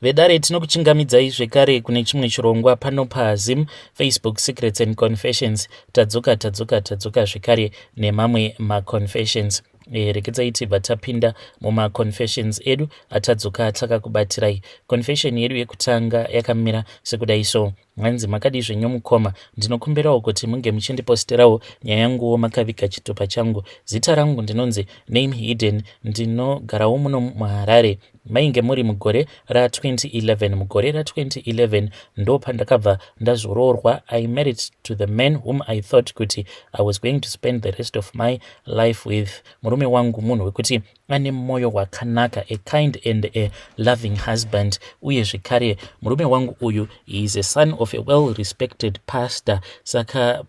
Vedare, tinokuchingamidzai zvekare kune chimwe chirongwa pano paZim Facebook Secrets and Confessions. Tadzoka, tadzoka, tadzoka zvekare nemamwe maconfessions. Regedzai tibva tapinda mumaconfessions edu atadzoka takakubatirai. Confession yedu yekutanga yakamira sekudai so. Hanzi, "Makadii zvenyu mukoma? Ndinokumbirawo kuti munge muchindiposterawo nyaya yanguwo makaviga chitupa changu. Zita rangu ndinonzi name hidden, ndinogarawo muno muHarare. Mainge muri mugore ra2011. Mugore ra2011 ndo pandakabva ndazoroorwa. I married to the man whom I thought kuti I was going to spend the rest of my life with. Murume wangu munhu wekuti ane mwoyo wakanaka, a kind and a loving husband. Uye zvekare murume wangu uyu, he is a son of a well respected pastor. Saka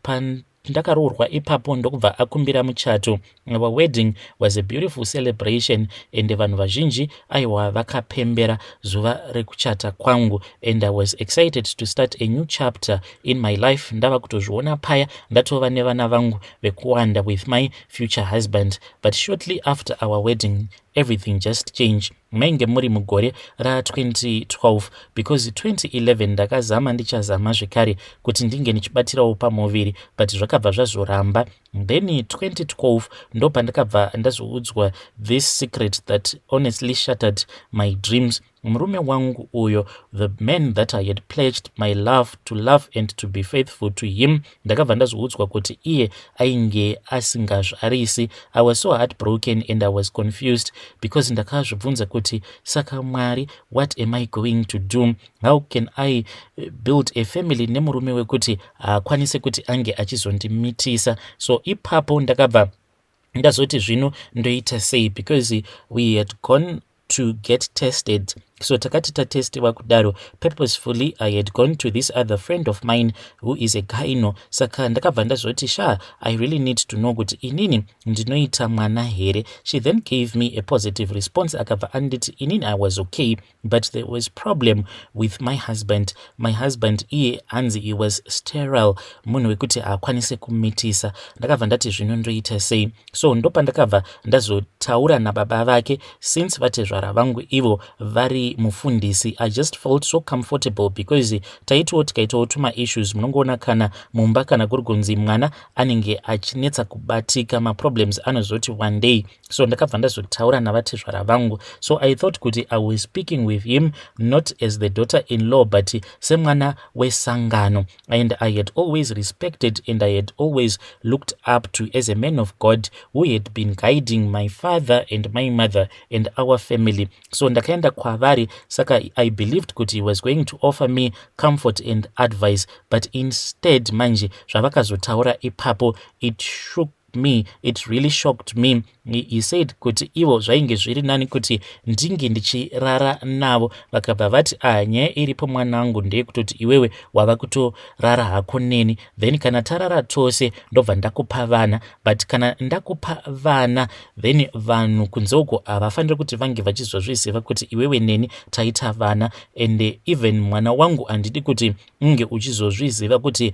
ndakaroorwa ipapo ndokubva akumbira muchato. Our wedding was a beautiful celebration and vanhu vazhinji aiwa vakapembera zuva rekuchata kwangu, and I was excited to start a new chapter in my life. Ndava kutozviona paya ndatova nevana vangu vekuwanda with my future husband. But shortly after our wedding, everything just changed. Mainge muri mugore ra2012, because 2011 ndakazama, ndichazama zvekare kuti ndinge ndichibatirawo pamuviri, but zvakabva zvazoramba. Then 2012 ndo pandakabva ndazoudzwa this secret that honestly shattered my dreams. Murume wangu uyo, the man that I had pledged my love to love and to be faithful to him, ndakabva ndazoudzwa kuti iye ainge asingazvarisi. I was so heartbroken and I was confused because ndakazvibvunza kuti, saka Mwari, what am I going to do? How can I build a family nemurume wekuti haakwanisi kuti ange achizondimitisa? So ipapo ndakabva ndazoti, zvino ndoita sei? Because we had gone to get tested. So takati tatestiwa kudaro, purposefully I had gone to this other friend of mine who is a gyno. Saka ndakabva ndazoti, sha, I really need to know kuti inini ndinoita mwana here? She then gave me a positive response. Akabva anditi inini I was okay, but there was problem with my husband. My husband iye hanzi he was sterile, munhu wekuti haakwanisi kumitisa. Ndakabva ndati, zvino ndoita sei? So ndopandakabva ndazotaura nababa vake, since vatezvara vangu ivo vari mufundisi. I just felt so comfortable because taitiwo tikaitawo tumaissues, munongoona kana mumba kana kuri kunzi mwana anenge achinetsa kubatika, maproblems anozoti one day. So ndakabva ndazotaura navatezvara vangu. So I thought kuti I was speaking with him not as the daughter in law, but semwana wesangano, and I had always respected and I had always looked up to as a man of God who had been guiding my father and my mother and our family. So ndakaenda kwavari. Saka I believed kuti he was going to offer me comfort and advice, but instead manje zvavakazotaura ipapo, it shook me, it really shocked me. He said kuti ivo zvainge zviri nani kuti ndinge ndichirara navo. Vakabva vati, ah, nyaya iripo mwanangu ndeyekutoti iwewe wava kutorara hako neni, then kana tarara tose ndobva ndakupa vana. But kana ndakupa vana, then vanhu kunze uko havafaniri kuti vange vachizozviziva kuti iwewe neni taita vana, and even mwana wangu handidi kuti unge uchizozviziva kuti,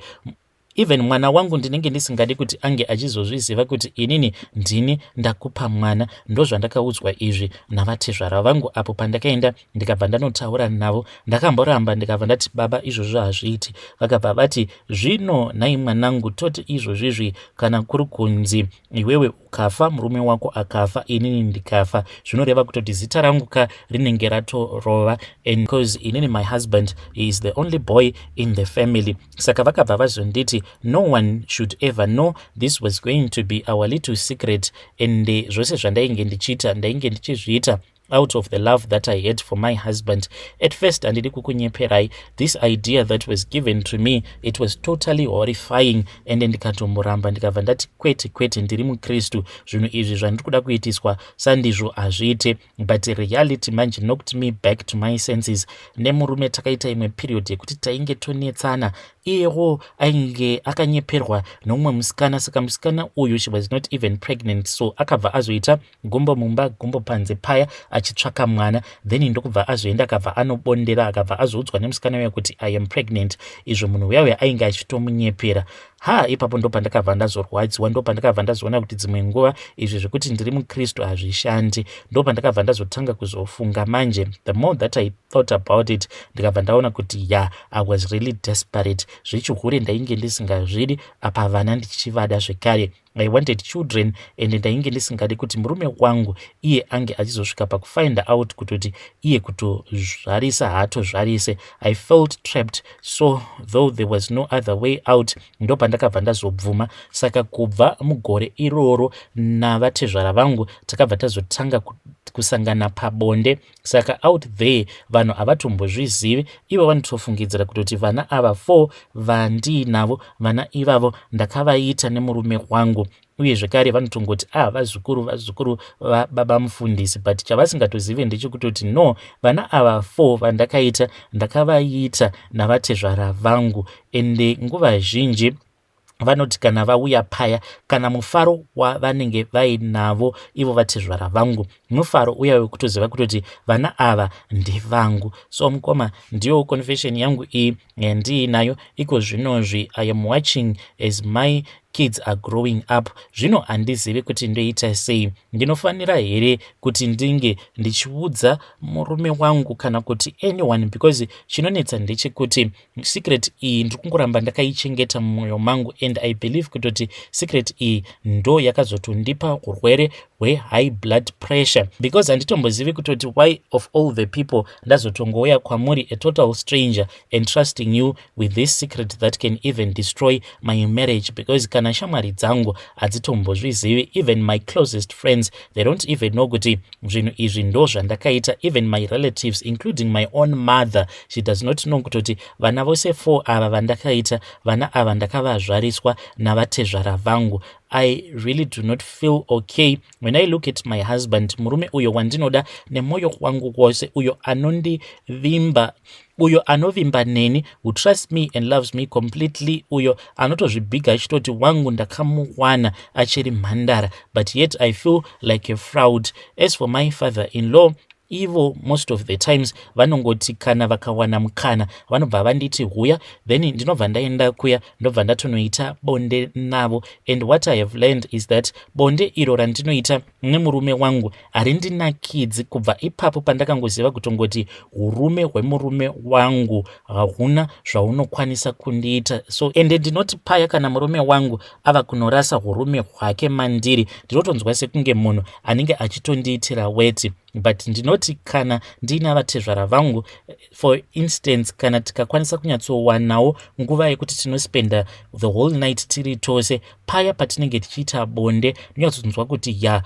even mwana wangu ndinenge ndisingadi kuti ange achizozviziva kuti inini ndini ndakupa mwana. Ndozvandakaudzwa izvi navatezvara vangu. Apo pandakaenda ndikabva ndanotaura navo, ndakamboramba, ndikabva ndati, baba, izvozvo hazviiti. Vakabva vati, zvino nhai mwanangu, toti izvozvizvi kana kuri kunzi iwewe ukafa, murume wako akafa, inini ndikafa, zvinoreva kutoti zita rangu ka rinenge ratorova, and because inini my husband is the only boy in the family. Saka vakabva vazonditi no one should ever know. This was going to be our little secret, and zvose zvandainge ndichiita, ndainge ndichizviita out of the love that I had for my husband. At first, handidi kukunyeperai, this idea that was given to me, it was totally horrifying, and ndikatomboramba, ndikabva ndati, kwete, kwete, ndiri mukristu, zvinhu izvi zvandiri kuda kuitiswa sandizvo, hazviite. But reality manje knocked me back to my senses. Nemurume takaita imwe period yekuti tainge tonetsana. Iyewo ainge akanyeperwa nomumwe musikana. Saka musikana uyu, she was not even pregnant. So akabva azoita gumbo mumba, gumbo panze paya, achitsvaka mwana. Then ndokubva azoenda, akabva anobondera, akabva azoudzwa nemusikana uya kuti, I am pregnant, izvo munhu uya uya ainge achitomunyepera. Ha, ipapo ndopandakabva ndazorwadziwa, ndopandakabva ndazoona kuti dzimwe nguva izvi zvekuti ndiri mukristu hazvishandi. Ndopandakabva ndazotanga kuzofunga manje. The more that I Thought about it, ndikabva ndaona kuti ya, I was really desperate. Zvechihure ndainge ndisingazvidi, apa vana ndichivada zvekare. I wanted children and ndainge ndisingadi kuti murume wangu iye ange achizosvika pakufind out kutoti iye kutozvarisa haatozvarise. I felt trapped, so though there was no other way out, ndopandakabva ndazobvuma. Saka kubva mugore iroro navatezvara vangu takabva tazotanga kusangana pabonde. Saka out there vanhu havatombozvizivi. Ivo vanotofungidzira kutoti vana ava 4 vandiinavo, vana ivavo ndakavaita nemurume wangu. Uye zvekare vanotongoti, "Ah, vazukuru, vazukuru vababa mufundisi," but chavasingatozive ndechekutoti no, vana ava 4 vandakaita, ndakavaita navatezvara vangu. Ende nguva zhinji vanoti kana vauya paya, kana mufaro wavanenge vainavo ivo vatezvara vangu, mufaro uya wekutoziva kutoti vana ava ndevangu. So mukoma, ndiyo confession yangu iyi yandiinayo iko zvinozvi. I am watching as my kids are growing up. Zvino handizivi kuti ndoita sei. Ndinofanira here kuti ndinge ndichiudza murume wangu kana kuti anyone? Because chinonetsa ndechekuti secret iyi ndiri kungoramba ndakaichengeta mumwoyo mangu, and I believe kutoti secret iyi ndo yakazotondipa urwere hwehigh blood pressure, because handitombozivi kutoti why of all the people ndazotongouya kwamuri, a total stranger, and trusting you with this secret that can even destroy my marriage, because kana shamwari dzangu hadzitombozvizivi. Even my closest friends, they don't even know kuti zvinhu izvi ndo zvandakaita. Even my relatives, including my own mother, she does not know kutoti vana vose four ava vandakaita, vana ava ndakavazvariswa navatezvara vangu. I really do not feel okay when I look at my husband, murume uyo wandinoda nemwoyo wangu wose, uyo anondivimba, uyo anovimba neni, who trusts me and loves me completely, uyo anotozvibhiga achitoti wangu ndakamuwana achiri mhandara, but yet I feel like a fraud. As for my father in law, ivo most of the times vanongoti kana vakawana mukana vanobva vanditi huya, then ndinobva ndaenda kuya, ndobva ndatonoita bonde navo. And what I have learned is that bonde iro randinoita nemurume wangu harindinakidzi. Kubva ipapo pandakangoziva kutongoti urume hwemurume wangu hahuna zvaunokwanisa kundiita. So ende ndinoti paya kana murume wangu ava kunorasa urume hwake mandiri, ndinotonzwa sekunge munhu anenge achitondiitira weti. But ndinoti kana ndiina vatezvara vangu, for instance, kana tikakwanisa kunyatsowanawo nguva yekuti tinospenda the whole night tiri tose, paya patinenge tichiita bonde ndinonyatsonzwa kuti ya,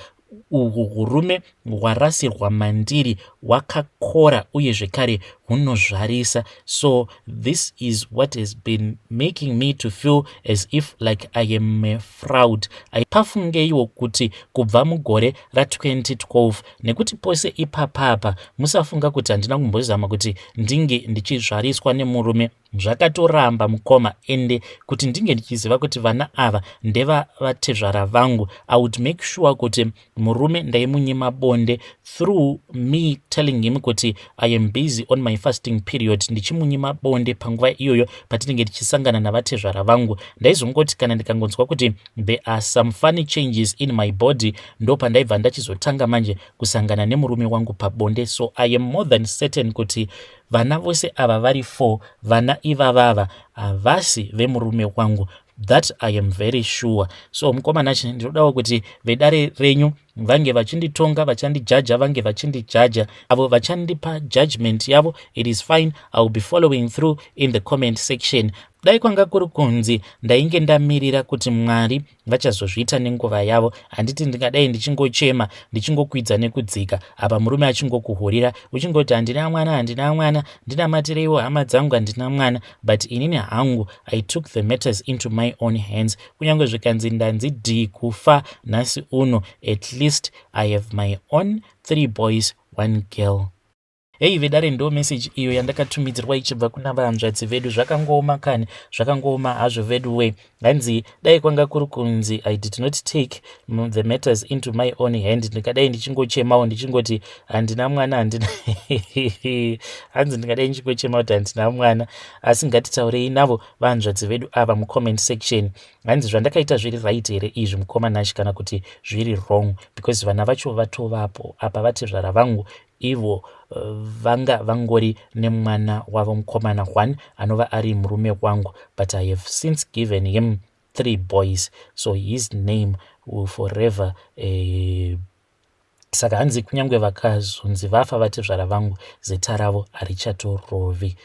uhwu hurume hwarasirwa mandiri hwakakora uye zvekare hunozvarisa. So this is what has been making me to feel as if like I am a fraud. Pafungeiwo kuti kubva mugore ra2012, nekuti pose ipapapa musafunga kuti handina kumbozama kuti ndinge ndichizvariswa nemurume. Zvakatoramba, mukoma. Ende kuti ndinge ndichiziva kuti vana ava ndevavatezvara vangu, I would make sure kuti murume ndaimunyima bonde through me telling him kuti I am busy on my fasting period, ndichimunyima bonde panguva iyoyo patinenge tichisangana navatezvara vangu. Ndaizongoti kana ndikangonzwa kuti there are some funny changes in my body, ndo pandaibva ndachizotanga manje kusangana nemurume wangu pabonde. So I am more than certain kuti vana vose ava vari four, vana ivavava havasi vemurume wangu. That I am very sure. So mukoma Nashe, ndinodawo kuti vedare renyu vange vachinditonga, vachandijaja vange vachindijaja. Avo vachandipa judgment yavo, it is fine. I will be following through in the comment section. Dai kwanga kuri kunzi ndainge ndamirira kuti Mwari vachazozviita nenguva yavo, handiti ndingadai ndichingochema, ndichingokwidza nekudzika apa murume achingokuhurira, uchingoti, "Handina mwana, handina mwana, ndinamatireiwo hama dzangu, handina mwana." But inini hangu, I took the matters into my own hands. Kunyange zvikanzi ndanzi d kufa nhasi uno, at least I have my own three boys, one girl. Hei vedare, ndo meseji iyo yandakatumidzirwa ichibva kuna vahanzvadzi vedu. Zvakangooma kani, zvakangooma hazvo vedu we. Hanzi dai kwanga kuri kunzi I did not take the matters into my own hand, ndingadai ndichingochemawo ndichingoti handina mwana, handina. Hanzi ndingadai ndichingochema kuti handina mwana. Asi ngatitaurei navo vahanzvadzi vedu ava mucomment section. Hanzi zvandakaita zviri right here izvi, mukoma Nashe, kana kuti zviri wrong? Because vana vacho vatovapo apa, vatezvara vangu. Ivo vanga vangori nemwana wavo mukomana one anova ari murume wangu, but I have since given him three boys, so his name will forever saka hanzi kunyange vakazonzi vafa vatezvara vangu, zita ravo harichatorovi.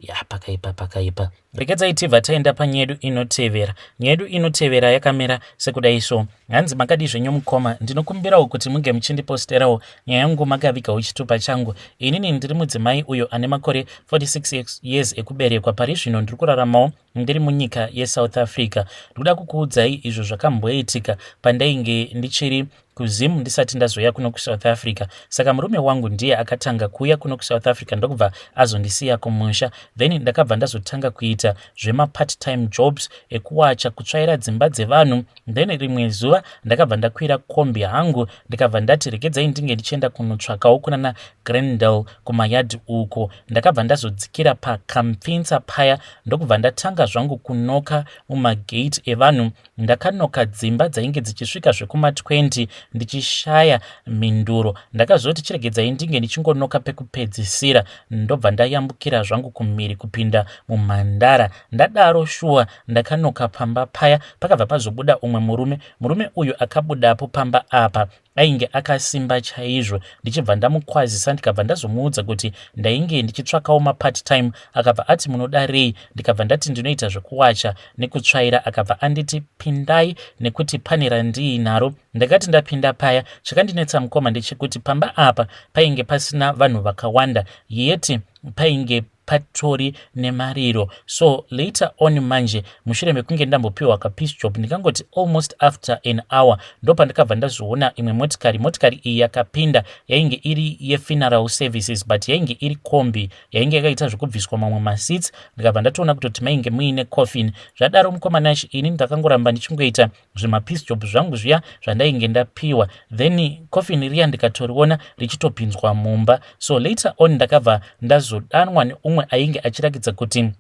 Ya, pakaipa, pakaipa. Regedzai tibva taenda panyaya yedu inotevera. Nyaya yedu inotevera yakamira sekudai so. Hanzi, "Makadi zvenyu mukoma? Ndinokumbirawo kuti munge muchindiposterawo nyaya yangu makavigawo chitupa changu. Inini ndiri mudzimai uyo ane makore 46 years ekuberekwa. Pari zvino ndiri kuraramawo ndiri munyika yeSouth Africa. Ndikuda kukuudzai izvo zvakamboitika pandainge ndichiri kuZim ndisati ndazoya kuno kuSouth Africa. Saka murume wangu ndiye akatanga kuuya kuno kuSouth Africa, ndokubva azondisiya kumusha. Then ndakabva ndazotanga kuita zvemapart time jobs ekuwacha, kutsvaira dzimba dzevanhu. Then rimwe zuva ndakabva ndakwira kombi hangu, ndikabva ndati regedzai ndinge ndichienda kunotsvakawo kunana Grendel kumayadhi uko. Ndakabva ndazodzikira paKamfinsa paya, ndokubva ndatanga zvangu kunoka mumagate evanhu. Ndakanoka dzimba dzainge dzichisvika zvekuma20 ndichishaya mhinduro. Ndakazoti chiregedzai ndinge ndichingonoka pekupedzisira, ndobva ndayambukira zvangu kumhiri kupinda mumhandara. Ndadaro shuwa ndakanoka pamba paya, pakabva pazobuda umwe murume. Murume uyu akabudapo pamba apa ainge akasimba chaizvo. Ndichibva ndamukwazisa, ndikabva ndazomuudza kuti ndainge ndichitsvakawo mapart time. Akabva ati, 'Munodarei?' Ndikabva ndati ndinoita zvekuwacha nekutsvaira. Akabva anditi, 'Pindai, nekuti pane randiinaro.' Ndakati ndapinda paya, chakandinetsa mukoma ndechekuti pamba apa painge pasina vanhu vakawanda, yeti painge patori nemariro. So later on manje, mushure mekunge ndambopiwa kapiece job, ndingangoti almost after an hour, ndopandakabva ndazoona imwe motikari. Motikari iyi yakapinda yainge iri yefuneral services, but yainge iri kombi yainge yakaita zvekubviswa mamwe maseats. Ndikabva ndatoona kutoti mainge muine coffin. Zvadaro mukoma Nash, ini ndakangoramba ndichingoita zvimapiece job zvangu zviya zvandainge ndapiwa. Then coffin riya ndikatoriona richitopinzwa mumba. So later on ndakabva ndazodanwa neumwe ainge achirakidza kuti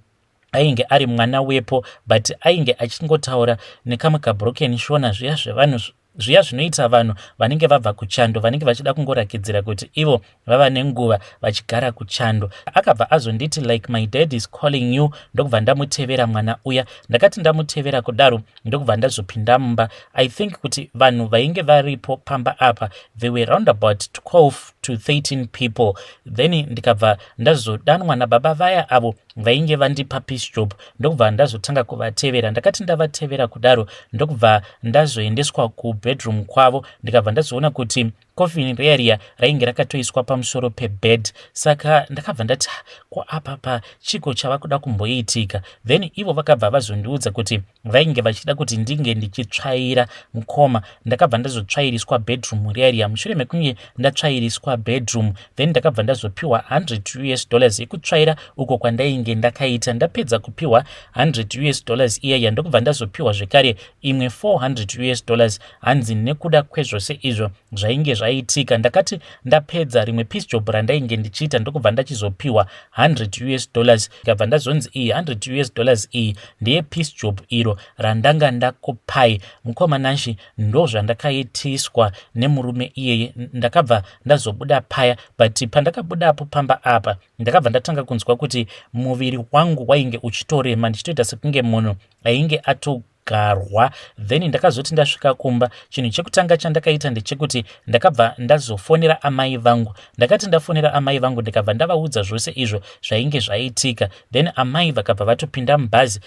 ainge ari mwana wepo, but ainge achingotaura nekamwe kabroken Shona, zviya zvevanhu zviya zvinoita vanhu vanenge vabva kuchando, vanenge vachida kungorakidzira kuti ivo vava nenguva vachigara kuchando. Akabva azonditi like, 'My dad is calling you.' Ndokubva ndamutevera mwana uya. Ndakati ndamutevera kudaro, ndokubva ndazopinda mumba. I think kuti vanhu vainge varipo pamba apa, they were round about 12 to 13 people. Then ndikabva ndazodanwa nababa vaya avo vainge vandipa piece job, ndokubva ndazotanga kuvatevera. Ndakati ndavatevera kudaro, ndokubva ndazoendeswa kubedroom kwavo. Ndikabva ndazoona kuti coffin riya riya rainge rakatoiswa pamusoro pebed. Saka ndakabva ndati, 'Ko apapa chiko chava kuda kumboitika?' Then ivo vakabva vazondiudza kuti vainge vachida kuti ndinge ndichitsvaira. Mukoma, ndakabva ndazotsvairiswa bedroom riya riya. Mushure mekunge ndatsvairiswa bedroom, then ndakabva ndazopiwa $100 yekutsvaira uko kwandainge ndakaita. Ndapedza kupiwa $100 iyaya, ndokubva ndazopiwa zvekare imwe $400, hanzi nekuda kwezvose izvo zvainge zvaitika. Ndakati ndapedza rimwe piece job randainge ndichiita, ndokubva ndachizopiwa $100. Ndikabva ndazonzi iyi $100 iyi ndeye piece job iro randanga ndakupai. Mukoma Nashi, ndo zvandakaitiswa nemurume iyeye. Ndakabva ndazobuda paya, but pandakabudapo pamba apa, ndakabva ndatanga kunzwa kuti muviri wangu wainge uchitorema, ndichitoita sekunge munhu ainge atogarwa. Then ndakazoti ndasvika kumba, chinhu chekutanga chandakaita ndechekuti ndakabva ndazofonera amai vangu. Ndakati ndafonera amai vangu, ndikabva ndavaudza zvose izvo zvainge zvaitika. Then amai vakabva vatopinda mubhazi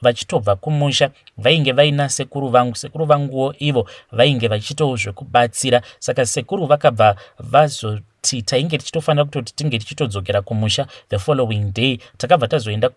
vachitobva kumusha. Vainge vaina sekuru vangu. Sekuru vanguwo ivo vainge vachitawo zvekubatsira. Saka sekuru vakabva vazo tainge tichitofanira kutoti tinge tichitodzokera kumusha the following day. Takabva tazoenda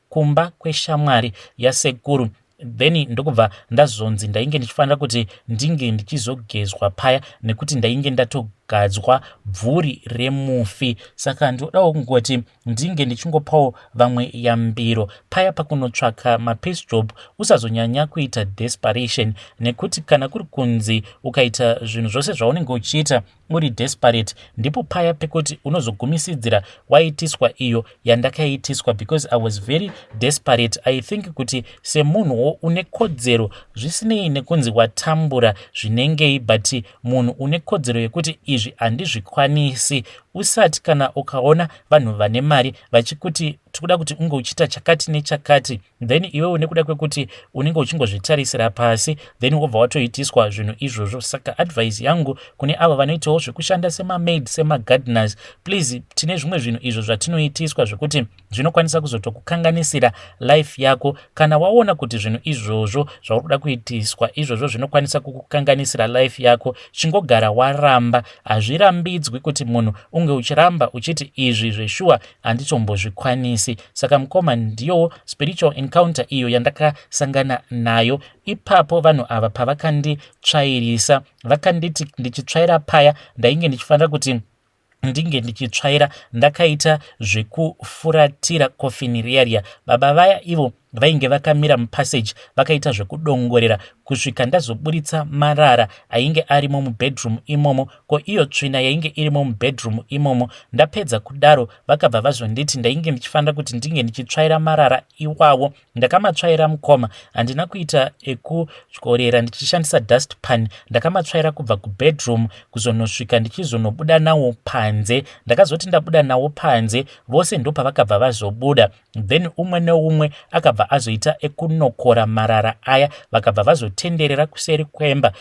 kumba kweshamwari yasekuru. Then ndokubva ndazonzi ndainge ndichifanira kuti ndinge ndichizogezwa paya, nekuti ndainge ndatogadzwa bvuri remufi. Saka ndinodawo kungoti ndinge ndichingopawo vamwe yambiro paya pakunotsvaka mapiece job: usazonyanya kuita desperation, nekuti kana kuri kunzi ukaita zvinhu zvose zvaunenge uchiita uri desperate, ndipo paya pekuti unozogumisidzira waitiswa iyo yandakaitiswa, because I was very desperate. I think kuti semunhuwo une kodzero, zvisinei nekunzi watambura zvinengei, but munhu une kodzero yekuti izvo Izvi handizvikwanisi. Usati kana ukaona vanhu vane mari vachikuti tikuda kuti unge uchiita chakati nechakati, then iwewo nekuda kwekuti unenge uchingozvitarisira pasi, then wobva watoitiswa zvinhu izvozvo. Saka advice yangu kune avo vanoitawo zvekushanda semamaid, semagardeners, please, tine zvimwe zvinhu izvo zvatinoitiswa zvekuti zvinokwanisa kuzotokukanganisira life yako. Kana waona kuti zvinhu izvozvo zvauri kuda kuitiswa izvozvo zvinokwanisa kukukanganisira life yako, chingogara waramba. Hazvirambidzwi kuti munhu unge uchiramba uchiti izvi zveshuwa handitombozvikwanisi. Saka mukoma, ndiyo spiritual encounter iyo yandakasangana nayo ipapo. Vanhu ava pavakanditsvairisa, vakanditi ndichitsvaira paya ndainge ndichifanira kuti ndinge ndichitsvaira ndakaita zvekufuratira kofini riya riya. Baba vaya ivo vainge vakamira mupassage, vakaita zvekudongorera kusvika ndazoburitsa marara ainge arimo mubedroom imomo. Ko iyo tsvina yainge irimo mubedroom imomo? Ndapedza kudaro, vakabva vazonditi ndainge ndichifanira kuti ndinge ndichitsvaira marara iwawo. Ndakamatsvaira, mukoma. Handina kuita ekutyorera ndichishandisa dust pan. Ndakamatsvaira kubva kubedroom kuzonosvika ndichizonobuda nawo panze. Ndakazoti ndabuda nawo panze, vose ndopavakabva vazobuda. Then umwe neumwe akabva azoita ekunokora marara aya. Vakabva vazotenderera kuseri kwemba.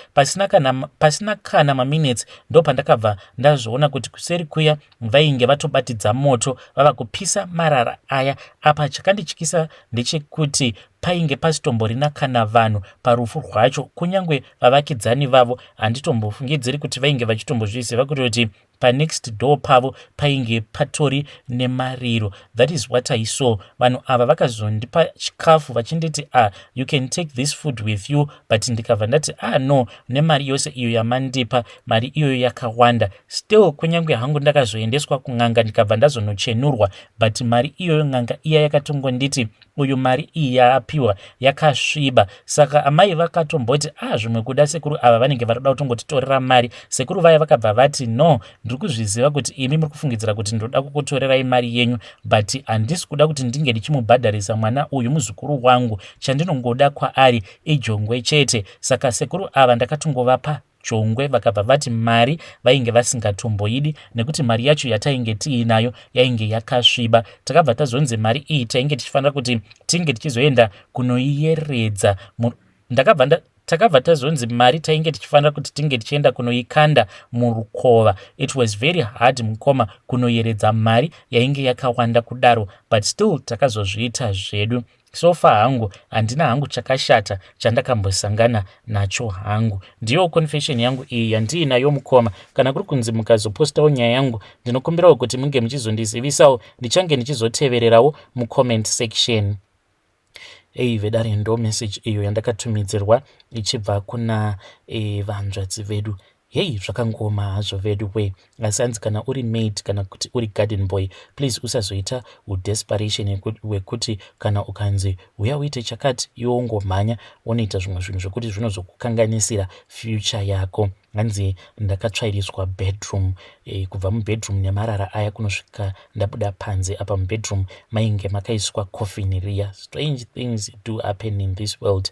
Pasina kana maminutes, ndopandakabva ndazoona kuti kuseri kuya vainge vatobatidza moto, vava kupisa marara aya. Apa chakandityisa ndechekuti painge pasitomborina kana vanhu parufu rwacho. Kunyange vavakidzani vavo handitombofungidziri kuti vainge vachitombozviziva kuti panext door pavo painge patori nemariro. That is what I saw. Vanhu ava vakazondipa chikafu vachinditi, "Ah, you can take this food with you," but ndikabva ndati, "Ah, no, nemari yose iyo yamandipa, mari iyoyo yakawanda." Still, kunyange hangu ndakazoendeswa kun'anga, ndikabva ndazonochenurwa, but mari iyoyo, n'anga iya yakatongonditi uyu mari iyi yaapiwa yakasviba. Saka amai vakatomboti, "Ah, zvimwe kuda sekuru ava vanenge vari kuda kutongotitorera mari." Sekuru vaya vakabva vati, "No, ndiri kuzviziva kuti imi muri kufungidzira kuti ndoda kukutorerai mari yenyu, but handisi kuda kuti ndinge ndichimubhadharisa mwana uyu, muzukuru wangu. Chandinongoda kwaari ijongwe chete." Saka sekuru ava ndakatongovapa jongwe. Vakabva vati mari vainge vasingatomboidi nekuti mari yacho yatainge tiinayo yainge yakasviba. Takabva tazonzi mari iyi tainge tichifanira kuti tinge tichizoenda kunoiyeredza. Ndakabva takabva tazonzi mari tainge tichifanira kuti tinge tichienda kunoikanda murukova. It was very hard, mukoma, kunoyeredza mari yainge yakawanda kudaro, but still takazozviita zvedu. So far hangu handina hangu chakashata chandakambosangana nacho hangu. Ndiyo confession yangu iyi yandiinayo, mukoma. Kana kuri kunzi mukazopostawo nyaya yangu, ndinokumbirawo kuti munge muchizondizivisawo. Ndichange ndichizotevererawo mucomment section. Ei vedare, ndo message iyo yandakatumidzirwa ichibva kuna vanzvadzi vedu. Hei, zvakangoma hazvo vedu we. Asi hanzi kana uri maid kana kuti uri garden boy, please usazoita udesperation hwekuti kana ukanzi uya uite chakati, iwe ungomhanya wonoita zvimwe zvinhu zvekuti zvinozokukanganisira future yako. Hanzi ndakatsvairiswa bedroom, kubva mubedroom nemarara aya kunosvika ndabuda panze. Apa mubedroom mainge makaiswa coffin riya. Strange things do happen in this world.